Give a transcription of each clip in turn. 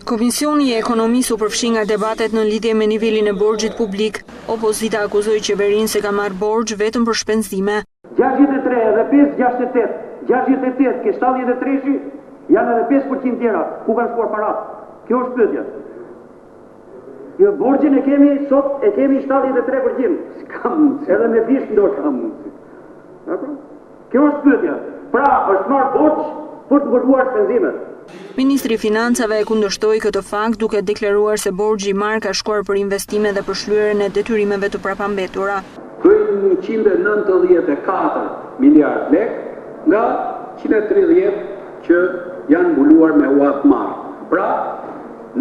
Komisioni i Ekonomisë u përfshi nga debatet në lidhje me nivelin e borxhit publik. Opozita akuzoi qeverinë se ka marrë borxh vetëm për shpenzime. 63 edhe 5, 68. 68 ke 73-shi, janë edhe 5% tjera. Ku kanë shkuar paratë? Kjo është pyetja. Jo, borxhin e kemi sot e kemi 73%. S'ka mundësi. Edhe me bisht ndoshta. S'ka mundësi. Apo? Kjo është pyetja. Pra, është marrë borxh për të mbuluar shpenzimet. Ministri i Financave e kundërshtoi këtë fakt duke deklaruar se borxhi i marrë ka shkuar për investime dhe për shlyerjen e detyrimeve të prapambetura. Bëjnë 194 miliardë lekë nga 130 që janë mbuluar me hua të marrë. Pra,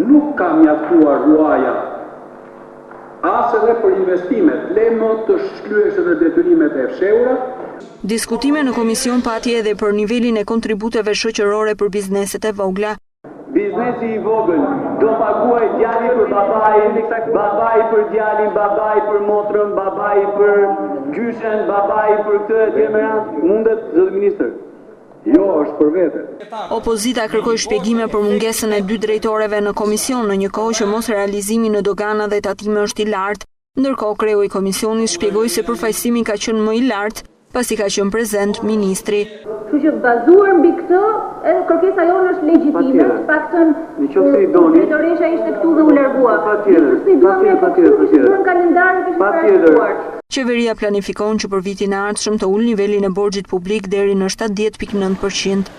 nuk ka mjaftuar huaja as edhe për investimet, le më të shlyesh edhe detyrimet e fshehura. Diskutime në komision pati edhe për nivelin e kontributeve shoqërore për bizneset e vogla. Biznesi i vogël do paguaj djali për babain, babai për djalin, babai për motrën, babai për gjyshen, babai për këtë e tjerë me radhë, mundet zoti ministër? Jo, është për vete. Opozita kërkoi shpjegime për mungesën e dy drejtoreve në komision në një kohë që mosrealizimi në dogana dhe tatime është i lartë. Ndërkohë kreu i komisionit shpjegoi se përfaqësimi ka qenë më i lartë, pasi ka qenë prezent ministri. Kështu që bazuar mbi këtë, edhe kërkesa jonë është legjitime, të paktën kur drejtoresha ishte këtu dhe u largua. Nëse duam ne po këtu kishte bërë në kalendar dhe kishte parashikuar. Qeveria planifikon që për vitin e ardhshëm të ulë nivelin e borxhit publik deri në 70.9%.